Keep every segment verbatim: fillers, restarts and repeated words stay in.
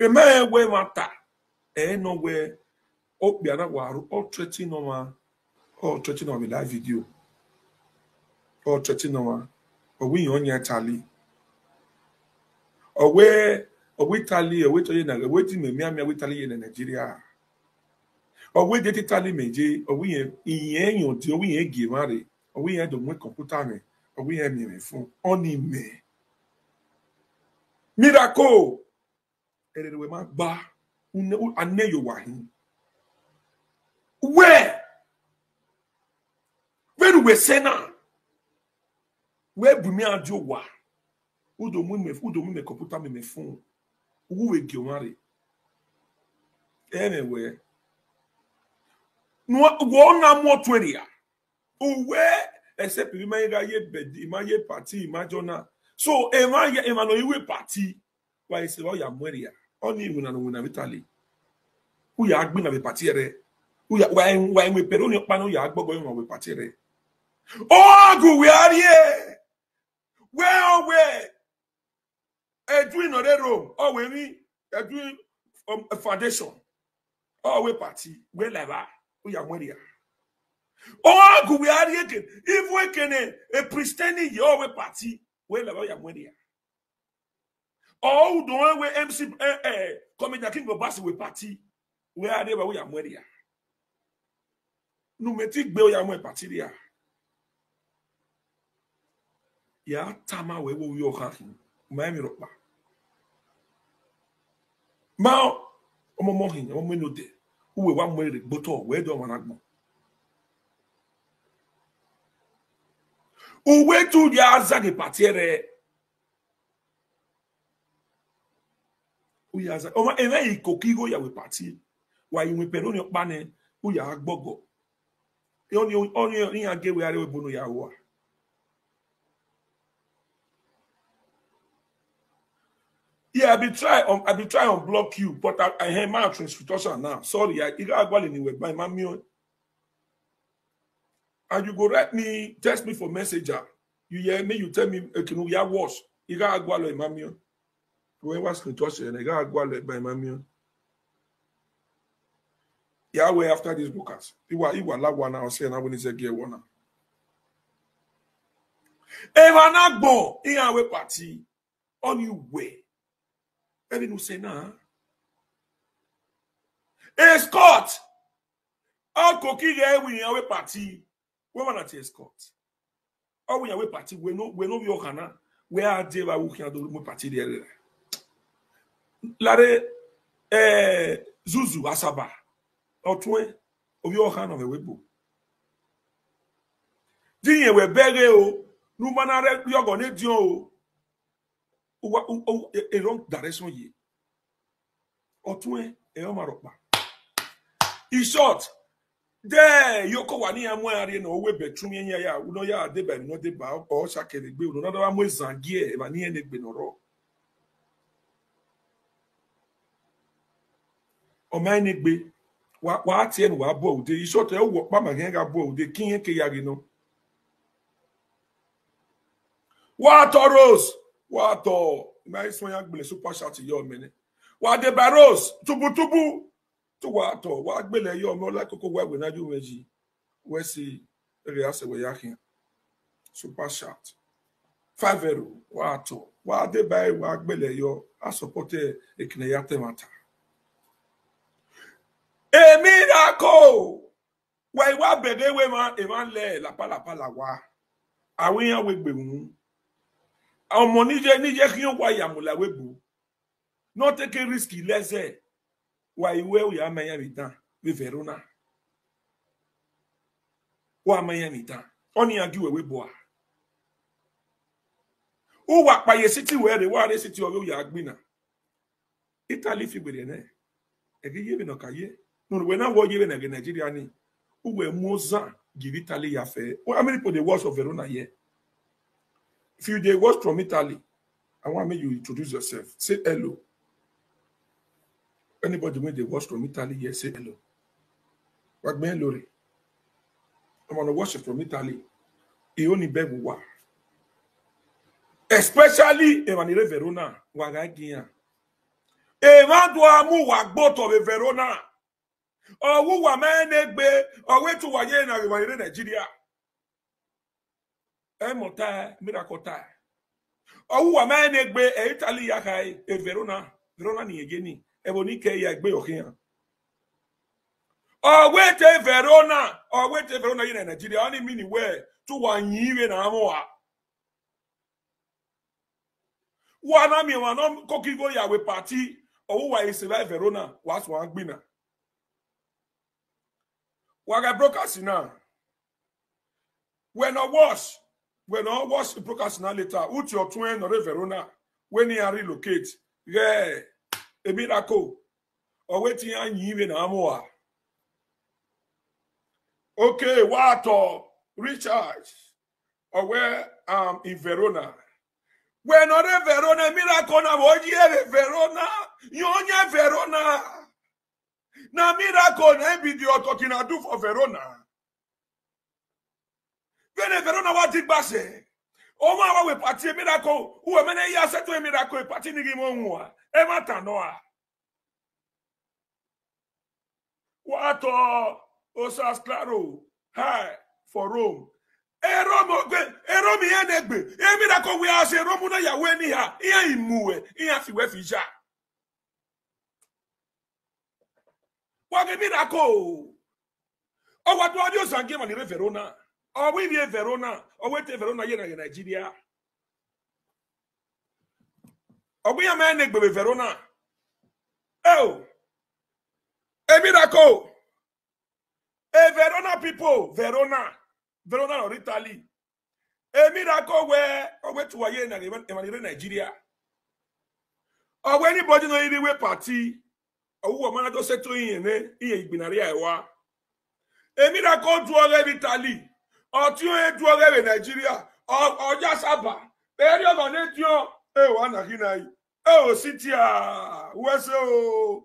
Emẹ rẹn wẹ emwa ta, ẹ nọ wẹ okpia na wa ru, ọ threaten ọmwa, ọ threaten ọmwa vbe live video. Ọ threaten ọmwa, ọ wẹ iran yan Italy. Ọ wẹ, ọ wẹ Italy, ọ wẹ te ọ ye na, ọ wẹ te imẹ mianmian wẹ Italy ye ne Nigeria. Ọ wẹ de te Italy mẹ ye, ọ wẹ iran, iran yan ọdiọn, ọ wẹ iran gie emwa rre, ọ wẹ iran do mu computer mwẹ, ọ wẹ iran miẹn mwẹ phone, ọnii mẹ. Miracle, ẹrẹrẹ wẹ ma gba, une, u, a nẹ ye owa hin. Wẹ, vbene uwẹ sẹ na, wẹ bu imẹ a die owa, u do mu imẹ, u do mu imẹ computer miẹn mwẹ phone, u vbe gie ọmwa rre. Ẹmwẹ wẹ, ne uwa, wẹ ọ na mu ọtuẹn rria. Uwẹ, except emwi ma gha ye bed, ima ye party, ima jọ na. So, emwa ya, emwa nọ i ru party, wa ese vbe ọ ya mu ẹre ya. Ọnii iwinna ne u winna vbe Italy. U ya gbe na vbe party ẹre. U ya, wa, wa mu pẹro ni ọkpa ne u ya gbọgọ emwa vbe party ẹre. Ọ gu wẹ a rrie. Wẹ ọ wẹ, Edwin nọ rre Rome, ọ wẹ emwi, Edwin, um, Foundation. Ọ wẹ party, wẹ la evba, u ya mu ẹre ya. Ọ gu wẹ a rrie eke, even eke ne, e Pristeni ye, ọ wẹ party, wẹ la evba, u ya mu ẹre ya. Ọ u do rẹn wẹ M C, eh, eh, Comedian King Obasi wẹ party, wẹ a rrie evba, u ya mu ẹre ya. Ne u mẹ ti gbe, u ya mu party rria. Ya tama wẹ wẹ ovbi ọkhan khin, u ma rẹn emwi rhọkpa. Ma ọmọmọ hin, ọmọmọ enodẹ, uwẹ wa mu ẹre rre gbe otọ, wẹ do ọmwa na agbọn. Uwẹ te u ya zaghe party ẹre. U ya zaghe, ọmwa, emwa ikoko igho ya wẹ party, wa i mu pẹro ni ọkpa nẹ, u ya gbọgọ. Ọnii, ọnii, iran gie wẹ a rrie ebo ne u ya rua. Yeah, I be try, um, I be try unblock you, but I, I hear my transcription now. Sorry, I, I gha gualọ ne wẹ gba, I ma miẹn. And you go write me, text me for messenger. You hear me, you tell me, eh, kinu ya worse. I gha gualọ, I ma miẹn. Wẹ wa screenshot ẹre, I gha gualọ, I ma miẹn. Ya wẹ after this broadcast. I wa, I wa la wa na, ọ sẹ na wẹ ne I zẹ gie wọ na. Emwa na agbọn, iran wẹ party, ọnii wẹ. Ẹmwẹ ne u sẹ na. Escort. Ọ koko ighe wẹ iran wẹ party. Wẹ wa na tie escort. Ọ wẹ iran wẹ party, wẹ ne, wẹ ne ovbi ọkhan na, wẹ a die evba, wẹ u khian do mu party rriẹrẹ. Lare, eh, Zuzu Asaba, ọtuẹn, ovbi ọkhan nọ vbe ẹvbo ebo. Di irẹn wẹ bẹghe o, ne u ma na rre yọghọ ne ediọn o. Uwa, u, u, e, e wrong direction ye. Ọtuẹn, ẹ ọmwa rhọkpa. In short, de yoko wa ne iran mu iran rrie nọ, uwu ebe tru yẹn ya, u nọ ya deba emwi ne ọ deba, ọ sa kevbe egbe, u nọ na da mu ezan gie evba ne iran ne egbe ne ọ rrọọ. Ọ ma ne egbe, wa, wa tie ne wa bu ẹre ude, in short, ẹ uwẹ ọkpa ma ghẹ gha bu ẹre ude, ke irẹn ke ya ghe nọ. Wa tọ Rose, wa tọ, ma i suẹn ya gbele super chat yọ mẹ nẹ. Wa deba Rose, tubutubu, te uwa tọ, wa gbele yọ mẹ, ọ la koko wa wẹ ne a yu mwẹ yi. Wẹ si, ẹghẹ a sẹ wẹ ya khian. Super chat. Five euro, wa tọ, wa deba ẹre, wa gbele yọ, a support ẹ, ekene ya ta ẹmwata. Emiracle, wa i wa bẹghe wẹ emwa, emwa lẹ lapalapa la wa. Avbe iran wegbe unu. Ọmọ ni ye, ni ye khian owa ya mu la wegbe. Ne ọ take risk lẹzẹ. Wa i wẹ u ya ma iran vbe dan, vbe Verona. Wa ma iran vbe dan. Ọnii iran gie uwẹ wegbe a. U wa kpa ye city wẹ rre, wa rre city ọvbe u ya gbinna. Italy fi gberriẹ nẹ. Ẹ ghi ye vbene ọ ka ye. Ne wẹ na wẹ ọ ye vbene ẹghẹ Nigeria ni. Uwẹ mu ozan gie vbe Italy ya fẹ. How many people dey watch for Verona here? If you dey watch from Italy, I want make you introduce yourself. Say hello. Anybody wey dey watch from Italy here, say hello. Wa gbe hello rre. Ọmọ ne watch from Italy, e only beg wa. Especially emwa ni rre Verona, wa gha gi iran. Emwa do a mu uwa gbe otọ vbe Verona. Ọ wẹ uwa ma rẹn ne egbe, ọ wẹ te uwa ye na ghe emwa ni rre Nigeria. Ẹ mọ tae, Miracle tae. Ọ wẹ uwa ma rẹn ne egbe, ẹ Italy ya khae, e Verona, Verona ni ye ni, ẹvbo ni kẹ ya egbe ọ khian. Ọ wẹ te Verona, ọ wẹ te Verona ye na Nigeria, ọni mean wẹ te uwa yin vbe na mwẹ uwa. Wa na miẹn emwa ne ọ koko igho ya vbe party, ọ wẹ uwa i sẹ vbe Verona, wa suẹn gbinna. Wa gha broadcast na. Wẹ ne ọ watch, wẹ ne ọ watch broadcast na later, u tie ọtuẹn ne ọ rre Verona, wẹ ne iran relocate ghẹ Miracle, ọ wẹ te iran yin vbe na mwẹ uwa. Okay, wa tọ Richard, ọ wẹ am in Verona. Wẹ ne ọ rre Verona, Miracle na vbe ọ ye vbe Verona, yan ọyẹn Verona. Na Miracle na video talking I do for Verona. Vbene Verona wa digba sẹ, ọmwa wa wẹ party Miracle, uwẹ mẹ ne ya sẹtin Miracle party ni ghi mwẹ wan, ẹmwata nọ a. Wa tọ Osas Claro, hi for Rome. E Rome ogbe, e Rome iran ne egbe, e Miracle wẹ a sẹ Rome na ya wẹ ni ha, iran i mu wẹ, iran fi wẹ fi ja. Wa ghe Miracle. Ọ wa do rhie ozan gie emwa ni rre Verona. Ọ wẹ ivbi Verona, ọ wẹ te Verona ye na ghe Nigeria. Ọ wẹ iran ma rẹn ne egbe vbe Verona. Eo, e Miracle. E Verona people, Verona. Verona nọ rre Italy. E Miracle wẹ, ọ wẹ te uwa ye na ghe emwa ni rre Nigeria. Ọ wẹ anybody ne ọ rhie vbe party, ọ wẹ uwa ma na do sẹtin iran nẹ, iran igbinna rria ẹwa. E Miracle duọ ghẹ vbe Italy, ọ tie ọnrẹn duọ ghẹ vbe Nigeria, ọ, ọ ya saba, erriọ ọmwa ne diọn, e wa na ghi na yi, e o si tia, wẹ sẹ o,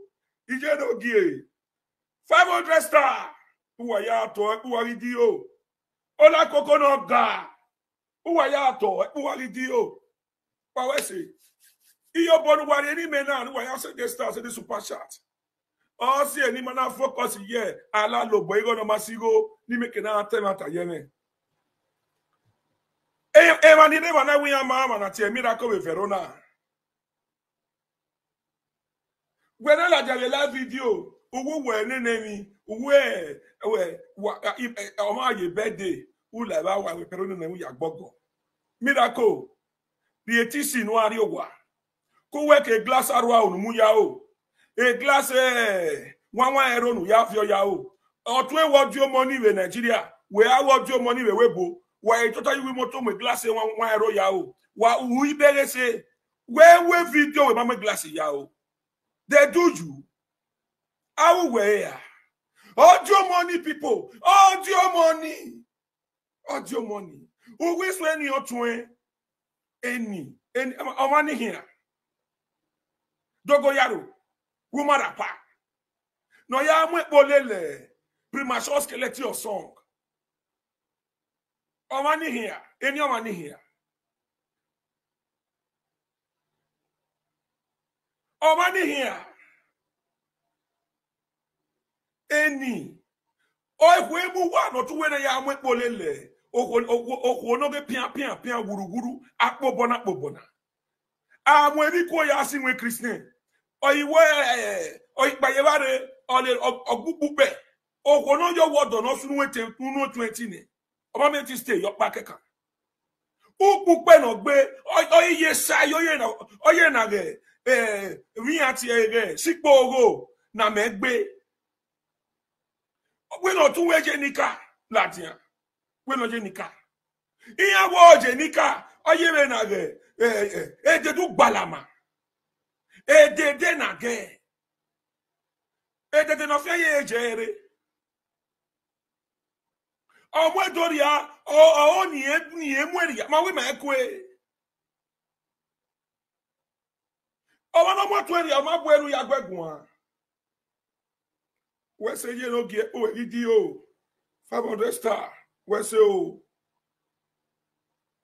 iye ne ogie, five hundred star, uwa ya tọ ẹkpo uwa ghi di o, ọ na koko ne ọ ga, uwa ya tọ ẹkpo uwa ghi di o. Wa wẹ sẹ, iye obọ ne uwa rhie ne imẹ na, ne uwa ya send stars, send super chat. Ọ si ẹre ne ima na focus ye, a la lobọ igho ne ọ ma si igho, ne imẹ ke na ta ẹmwata ye mwẹ. E, emwa ni rre emwa na wẹ iran ma, emwa na tie Miracle vbe Verona. Wẹ na ladian vbe live video, uwu wẹ nene emwi, uwu ẹ, wẹ, wa, i, ẹ, ọ ma ye birthday, u la evba wa wẹ Verona nene emwi ya gbọgbọ. Miracle, rhie etisi ne u a rrie owa. Ke uwẹ ke glass arua unu mu ya o. E glass, eh, one one euro ne u ya viọ ya o. Ọ tuẹn wẹ ọ die ọmọ ni vbe Nigeria, wẹ a wẹ ọ die ọmọ ni vbe ẹvbo ebo, wa i tota ye uwu imoto mu e glass one one euro ya o. Wa u i bẹghe ẹse. Wẹ wẹ video wẹ ma mu e glass ya o. They do you. How wẹ ya? Ọ die ọmọ ni people. Ọ die ọmọ ni. Ọ die ọmọ ni. Uwu isu eni ọ tuẹn. Eni, eni, ọmwa ni hian. Dogoyaro, woman rapa. Ne ọ ya mu ekpo lele premature skeleton song. Ọmwa ni hian, eni ọmwa ni hian. Ọmwa ni hian. Eni, ọ i khu emu uwa ne ọ tu wẹ ne ya mu ekpo lele, okhuo, okhuo, okhuo ne ọ ghe pian, pian, pian, wuruwuru, akpobọ na, akpobọ na. A mu emwi kuo ya si iwẹn Christian. Ọ i wẹ, ọ i kpa ye evba rre, ọ le, ọ, ọ gbe ukpukpẹ. Okhuo ne ọ yọ wẹ ọdọ ne ọ sunu ẹtin, unu twenty nẹ. Ọ ma miẹn te stay ye ọkpa kẹkan. Ukpukpẹ ne ọ gbe, ọ, ọ i ye sa, ọ ye na, ọ ye na ghẹ, eh, vbe iran tie ghẹ, sikpogho, ne a mẹ gbe. Wẹ ne ọ tu wẹ ye nika ladian, wẹ ne ọ ye nika. Iran wẹ ọ ye nika, ọ ye vbe na ghẹ, eh, eh, edede ugbalama. Edede na gẹ. Edede ne ọ fian ye je rre. Ọ mu ẹdẹ rria, ọ, ọ, ọ ni e, ni e mu ẹre ya, ma wẹ ma kue. Ọmwa ne ọ mu ẹtuẹn rria, ọ ma bu ẹre ya gu ẹre guan. Wẹ sẹ ye ne ogie, uwẹ ghi di o. Five hundred star, wẹ sẹ o.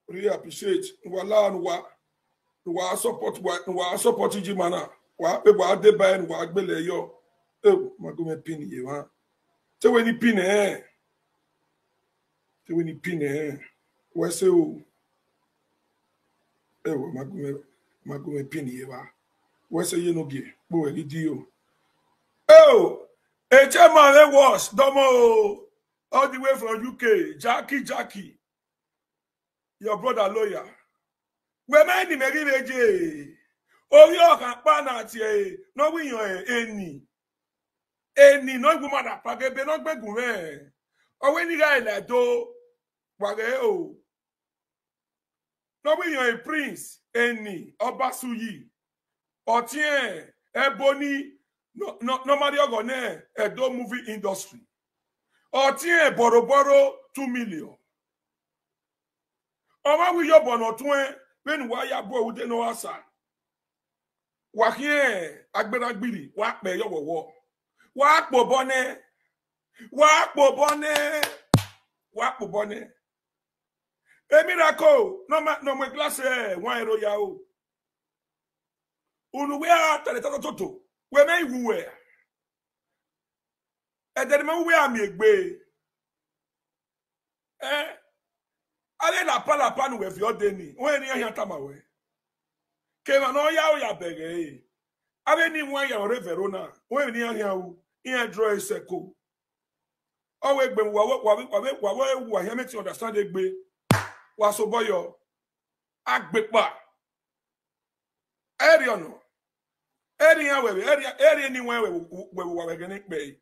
Really appreciate. Wa la, wa, wa support, wa, wa support Ijima na. Wa, wa deba ẹre ne wa gbele yọ. Eo, ma gu mwẹ pin ye mwa. Te wẹ ne I pin ẹre. Te wẹ ne I pin ẹre. Wẹ sẹ o. Eo, ma gu mwẹ, ma gu mwẹ pin ye mwa. Wẹ sẹ ye ne ogie, kpo wẹ ghi di o. Eo, e chairman vbe Wars, dọmọ o. All the way from U K, Jackie, Jackie. Your brother lawyer. Wẹ ma eni mẹ ghi vbe je. Ovbi ọkhan kpa na tie ẹre, ne ọ wẹ iyọn eni. Eni ne ọ wu ma da pa ghe ebe ne ọ gbe gun mwẹ. Ọ wẹ ne I gha la do, wa ghẹ o. Ne ọ wẹ iyọn Prince, eni, Ọba Suyi. Ọtiẹn ẹbo ni, nọ, nọ, ne ọ ma rrie ọghọ ne Edo movie industry. Ọtiẹn bọrobọro two million. Ọ ma wẹ iyobọ ne ọ tuẹn, vbene uwa ya bu ẹre ude ne ọ gha sa. Wa khian agbera gbiri, wa kpẹ yọ wọwọ. Wa kpe obọ nẹ. Wa kpe obọ nẹ. Wa kpe obọ nẹ. Emira ko, ne ọ ma, ne ọ mu glass, eh, wine ro ya o. Unu wẹ a tẹrẹ toto toto, wẹ mẹ i wu wẹ. Ẹdẹ ne ma wu wẹ a miẹn egbe. Eh, avbe lapalapa ne uwẹ viọ dee ni, wẹ ne iran khian tama wẹ. Kevbe ne ọ ya ro ya bẹghe ẹre. Avbe ni wan ya ọre Verona, wẹ ne iran khian ru, iran draw ẹre sẹko. Ọ wẹ egbe wa wẹ, wa wẹ, wa wẹ, wa wẹ, wa hian mẹ te understand egbe. Wa sobọ yọ. Agbekpa. Ẹrriọ nọ. Ẹrriọ iran wẹ vbe, ẹrriọ, ẹrriọ eni wẹ vbe, wẹ vbe uwa vbe ẹghẹ ne ikpẹ ẹre.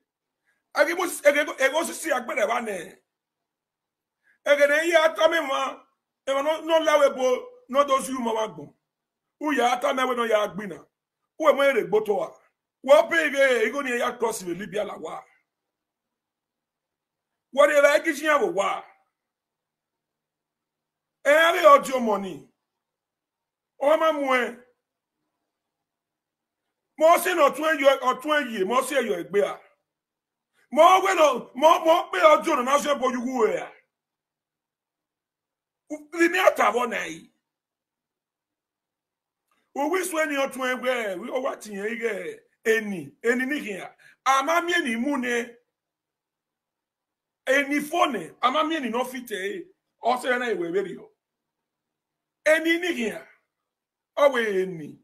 Ẹghẹ mu, ẹghẹ, ẹghẹ osisi agbẹrẹ evba nẹ. Ẹghẹ ne I ya tama emwa, emwa nọ, nọ la wẹ ebo, ne ọ do zẹ uma vbe agbọn. U ya tama wẹ ne ọ ya gbe na. Uwẹ mu ẹre rre egbe otọ a. Wẹ ọ pe ighe, igho ni ya cross vbe Libya la wa. Wẹ rhie evbare gie iran vbe owa. Ẹ, avbe ọdiọmọ ni, ọ ma muẹn. Mẹ ọ sẹ ne ọ tuẹn yọ, ọ tuẹn ye, mẹ ọ sẹ yọ egbe a. Mẹ ọ wẹ nọ, mẹ ọ, mẹ ọ kpe ọdiọn ne ọ na zẹ ẹbọ ye uwu ẹre a. Vbe imẹ a ta vbọ na ẹre? Uwu isu eni ọ tuẹn wẹ, ọ wa tie irẹn ighẹ eni, eni ni khian. A ma miẹn eni mu nẹ. Eni fo nẹ, a ma miẹn eni ne ọ fit ẹre, ọ sẹ na wẹ vberriọ. Eni ni khian, ọ wẹ eni.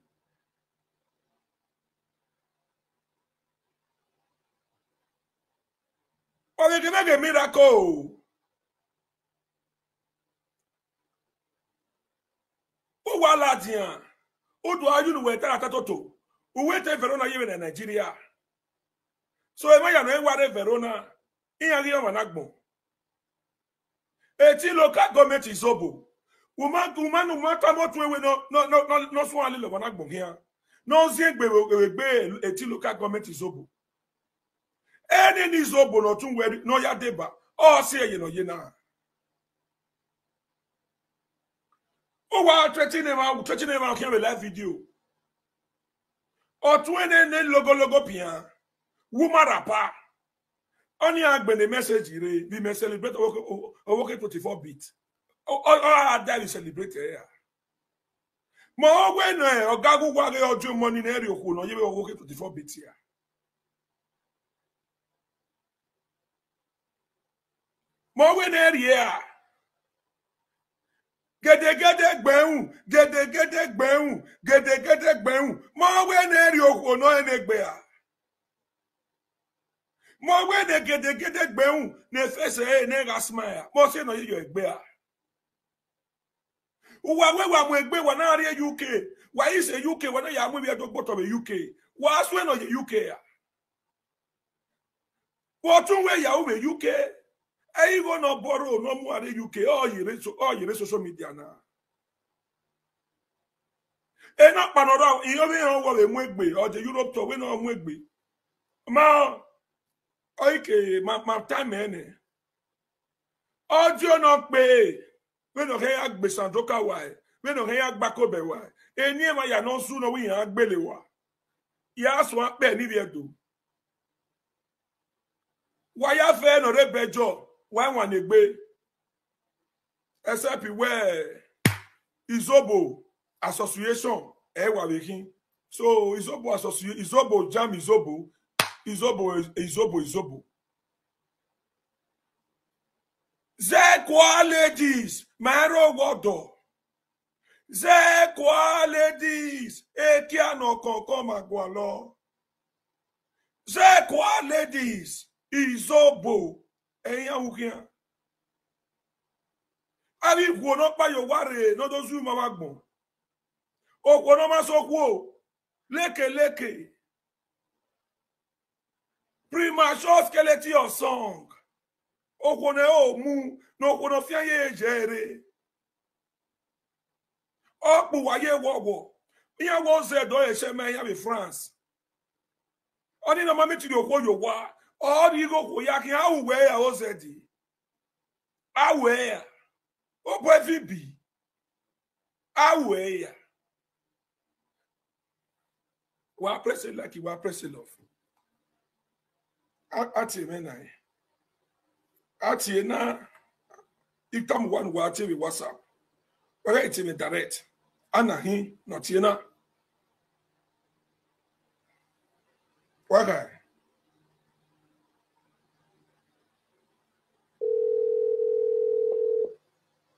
Ọ vbe ghe mẹ ghe miracle o. U wa ladian, u do a ye unu wẹ ta na ta toto, u wẹ te Verona ye vbe na Nigeria. So emwa ya nọ wa rre Verona, iran ghi ọmwa na agbọn. Eti local government Izobo. U ma, u ma, u ma tama otuẹn wẹ nọ, nọ, nọ, nọ, nọ suẹn lele ọmwa na agbọn khian. Ne ọ ziengbe vbe, vbe egbe eti local government Izobo. Eni ni Izobo ne ọ tọn wẹ ne ọ ya deba, ọ si ẹre ye ne ọ ye na. U wa threaten emwa, u threaten emwa khian vbe live video. Ọ tuẹn ne, ne logologo pian, woman rapper. Ọni a gbẹnnẹ message rre, vbe imẹ celebrate ọvbokhan, ọvbokhan twenty-four beat. Ọ, ọ, ọ a da vbe celebrate ẹre a. Ma ọ wẹ nẹ, ọ ga gu wa ghe ọdiọn ọmọ ni ne rhie okhuo ne ọ ye vbe ọvbokhan twenty-four beat a. Ma ọ wẹ nẹ rhie a. Gedegede gbẹn ru, gedegede gbẹn ru, gedegede gbẹn ru. Ma ọ wẹ nẹ rhie okhuo ne ọ rẹn egbe a. Ma ọ wẹ nẹ gedegede gbẹn ru, ne face ẹre ne gha smile a. Ma ọ si ẹre ne ọ ye yọ egbe a. Uwa wẹ wa mu egbe, wa na rrie U K, wa i sẹ U K, wa na ya mu ivbi Ẹdo gbe otọ vbe U K. Wa suẹn ne ọ ye U K a. Vbe ọ tọn wẹ ya ru vbe U K, ẹ i igho ne ọ bọ rro ne ọ mu aro U K, ọ ye rre so-, ọ ye rre social media na. Ena ọkpa ne ọ rra, irẹn ọvbehe ọghọ vbe mu egbe, ọ de Europe tour, wẹ ne ọ mu egbe. Ma, ọ i ke, ma, ma time ẹnẹ. Ọdiọn ne ọ kpe, vbene ọ khẹ ya gbe Sandoka wa, vbene ọ khẹ ya gbe Akobẹ wa, eni emwa ya ne ọ zu ne ọ wẹ iran gbele wa. Ya suẹn kpẹ ne ivbi Ẹdo. Wa ya fẹ ne ọ rre Bẹjọ, wa i wan egbe. Except wẹ Izobo Association, ẹ wa vbe khin. So Izobo Association, Izobo Jam Izobo, Izobo, Izobo, Izobo. Zekua ladies, ma rre owa ọdọ. Zekua ladies, ekia ne ọkọnkọn ma gualọ. Zekua ladies, Izobo, ẹyan ru khian. Avbe ikhuo ne ọ kpa ye owa rre ne ọ do zu ima vbe agbọn. Okhuo ne ọ ma sẹ okhuo, leke leke. Premature skeleton of song. Okhuo ne ọ mu, ne okhuo ne ọ fian ye ye rre. Ọ kpe uwa ye wọwọ. Iran wẹ ozẹdẹ ọre ẹshẹ ma iran vbe France. Ọnii ne ọ ma meet rhie okhuo ye owa, ọ rhie igho okhuo ya khian, a ru wẹ ra ozẹdẹ. A ru wẹ ra. Obọ evibi. A ru wẹ ra. Wa press a like, wa press a love. A, a tie mwẹ na. A tie na. Itamu wa nu wa tie vbe WhatsApp. Wa ghẹ tie mwẹ direct. A na hin ne ọ tie na. Wa kha.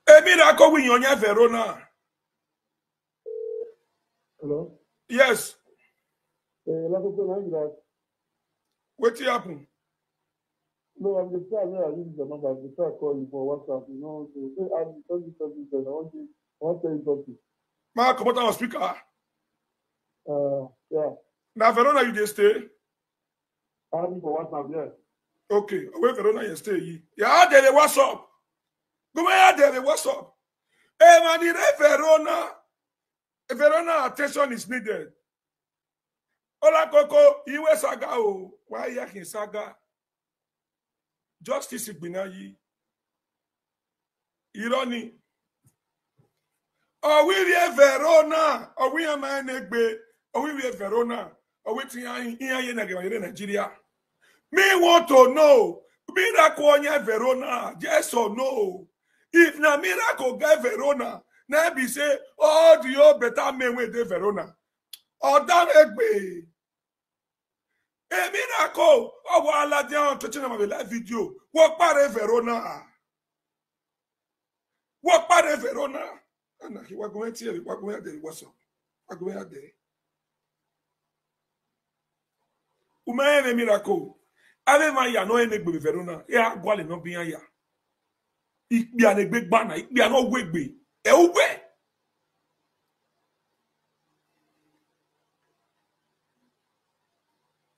Emira ko wi yan ọyan Verona. Hello? Yes. Eh, Lakoko, na you that? Wetin happen? No, I'm the star here. I use the number. I'm the star call you for WhatsApp. You know, to say, I'm the same person. I want to, I want to tell you something. Ma comot am on speaker. Uh, yeah. Na Verona you dey stay? Add me for WhatsApp, yeah. Okay, where Verona you stay? Ye, ya add the WhatsApp. Go ma add the WhatsApp. Emani re Verona. Verona attention is needed. Ola koko, iwe saga o, wa ya khin saga. Justice gbinna yi. Irọ ni. Ọ wẹ ivbi Verona, ọ wẹ iran ma rẹn ne egbe, ọ wẹ ivbi Verona, ọ wẹ te iran, iran ye ne ẹghẹ emwa ye rre Nigeria. Me want to know, Miracle ọyan Verona, yes or no? If na Miracle get Verona, na be say all the old better men wey dey Verona. Ọ da mwẹ egbe. Emira ko, ọ wa ladian touching am with live video. Wọ kpare Verona. Wọ kpare Verona. Ana ki wa gun tie, wa gun ya de, what's up? Wa gun ya de. U ma rẹn Emira ko. Avbe emwa ya ne ọ rẹn egbe vbe Verona, iran gualọ ne ọ biẹ iran ya. Ikpia ne egbe gba na, ikpia ne ọ wu egbe, ẹ u wẹ.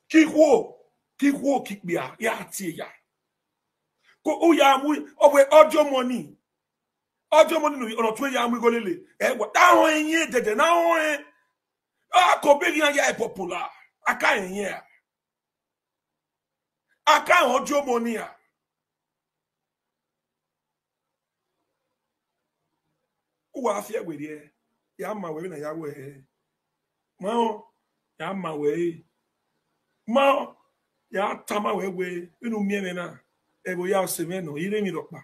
Ke ikhuo, ke ikhuo, ke ikpia ya tie ya. Ko u ya mu, ọ wẹ ọdiọmọ ni. Ọdiọmọ ni ne ọ tuẹ ya mu igho lele. Ẹ wa, ta họn ẹyin dẹdẹ na họn ẹn. A ko be ghi iran ya popular. A ka rẹn ẹyin a. A ka rẹn ọdiọmọ ni a. U wa fi ẹwe rriẹ, ya ma wẹ vbene a ya wẹ hẹ. Ma rẹn, ya ma wẹ re. Ma rẹn, ya tama wẹ wẹ, vbene u miẹn mwẹ na, ẹvbo ya ọse mwẹ nọ, I rre emwi rhọkpa.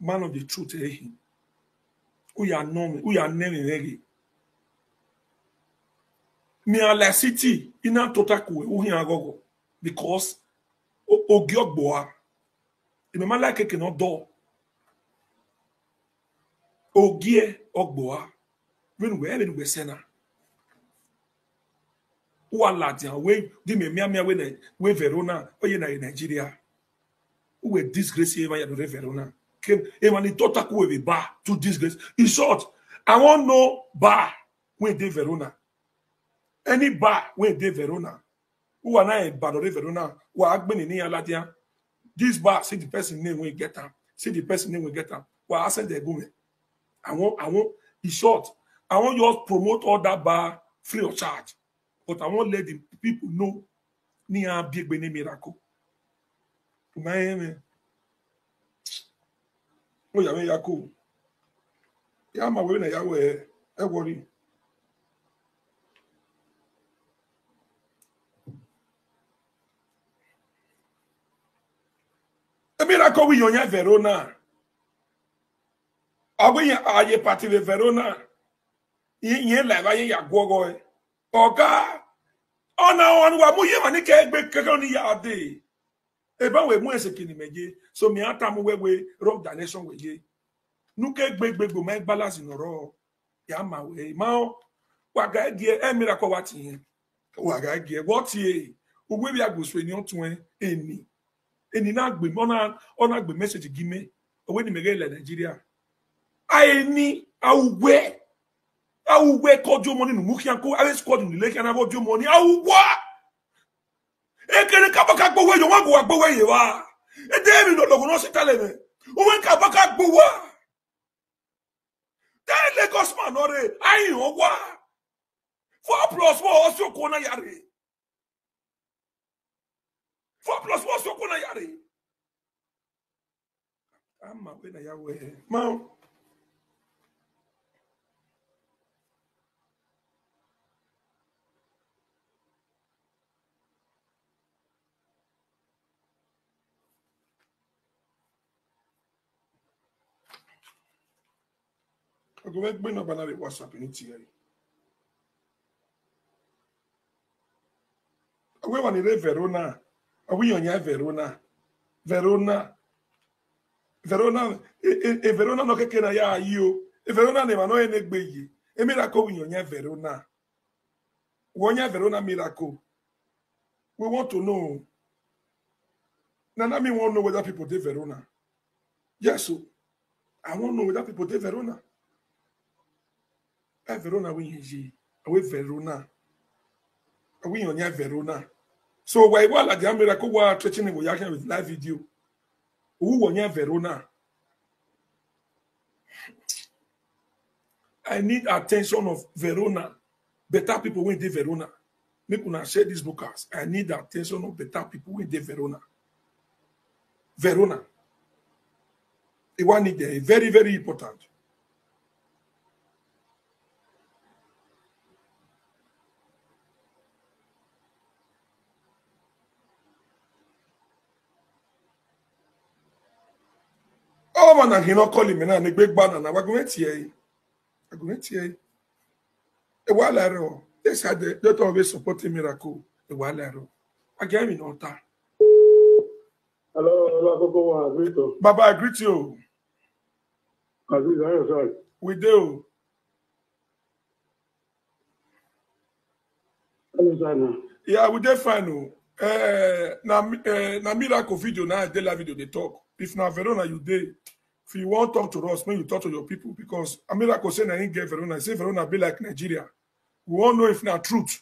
Man of the truth ẹ i hin. U ya nọ mwẹ, u ya nẹ mwẹ mwẹ ghe. Mian like city, I na tota ku wẹ, u khian ghọghọ, because o-, ogie ọgbo a. Imẹ ma like eke ne ọ dọ. Ogie ọgbo a. Vbene uwẹ, vbene uwẹ sẹ na. U wa ladian wẹ, di mẹ mianmian wẹ nẹ, wẹ Verona, ọ ye na ye Nigeria. U wẹ disgrace emwa ya do rre Verona. Ke emwa ni tota ku wẹ vbe bar, to disgrace. In short, I wan know bar wey dey Verona. Any bar wey dey Verona. U wa na rẹn bar ne ọ rre Verona, wa gbẹnnẹ ne iran ladian. This bar, see the person name wey get am. See the person name wey get am. Wa send ẹre gu mwẹ. I wan, I wan, in short, I wan just promote all that bar free of charge. But I wan let the people know ne iran biẹ egbe ne Miracle. U ma rẹn mwẹ. Ọ ya mwẹ ya ko. Ya ma wẹ vbene a ya wẹ, ẹ worry. Emira ko wi yan ọyan Verona. Ọ wẹ iran a ye party vbe Verona. I, irẹn la evba ye ya guọghọ ẹre. Ọga, ọna ọmwa ne uwa mu ye emwa ni ke egbe keke ni ya dee. Eba wẹ mu ẹse kini mẹ ye, so mẹ a tama uwẹ wẹ wrong direction wẹ ye. Ne u ke gbe egbe gbe ma balance ne ọ rrọọ, ya ma wẹ ma wa ga gie ẹ miracle wa tie. Wa ga gie wọ tie, uwe vbe agbusẹ ni ọ tuẹn eni. Eni na gbe, ọ na, ọ na gbe message gi mẹ, ọ wẹ ne imẹ ghẹ lẹ Nigeria. A eni, a uwẹ, a uwẹ kọ dio mọni ne u mu khian ko, a vbe squad ne u le khian na vbe dio mọni, a uwa. Ekene ka baka gbe uwẹ ye, ọmwa gu wa gbe uwẹ ye evba. Ede emwi ne ọlọghọ nọ sẹ talẹ mwẹ. Uwẹ ka baka gbe uwa. Te Lagos man nọ rre, a i họn owa. Four plus one ọ si okuo na ya rre. Four plus one ọ si okuo na ya rre. A ma wẹ na ya wẹ. Ma o. Agbẹnẹ gbe nọmba na vbe WhatsApp ni tie ẹre. Ọ wẹ emwa ni rre Verona, ọ wẹ iyan yan Verona. Verona. Verona, e, e, e Verona nọ keke na ya yi o. E Verona ne emwa nọ rre ne egbe ye. Emiracle wẹ iyan yan Verona. Wẹ ọ yan Verona Miracle. We want to know. Nana, me want know whether people dey Verona. Yes, so I want know whether people dey Verona. Ẹ Verona wẹ iyan ye, a wẹ Verona. A wẹ iyan yan Verona. So why, why la dia Miracle wa threatening we ya with live video? Who wa yan Verona? I need attention of Verona. Better people wey dey Verona. Make una share this broadcast. I need the attention of better people wey dey Verona. Verona. E wa need them. Very, very important. Ọmwa na hin ne ọ call mẹ na, ne egbe gba na, na wa gu mwẹ tie ẹre. Wa gu mwẹ tie ẹre. E wa la ẹre o. This side, the doctor always support Miracle. E wa la ẹre o. Wa gie emwi ne ọ ta. Hello, hello, Akoko One, I greet you. Baba, I greet you. Aziz, how you side? We dey o. How you side now? Yeah, we dey fine o. Eh, na mi- eh, na Miracle video na, I dey live video dey talk. If na Verona you dey, if you wan talk to us, make you talk to your people, because a Miracle say na him get Verona. He say Verona be like Nigeria. We wan know if na truth.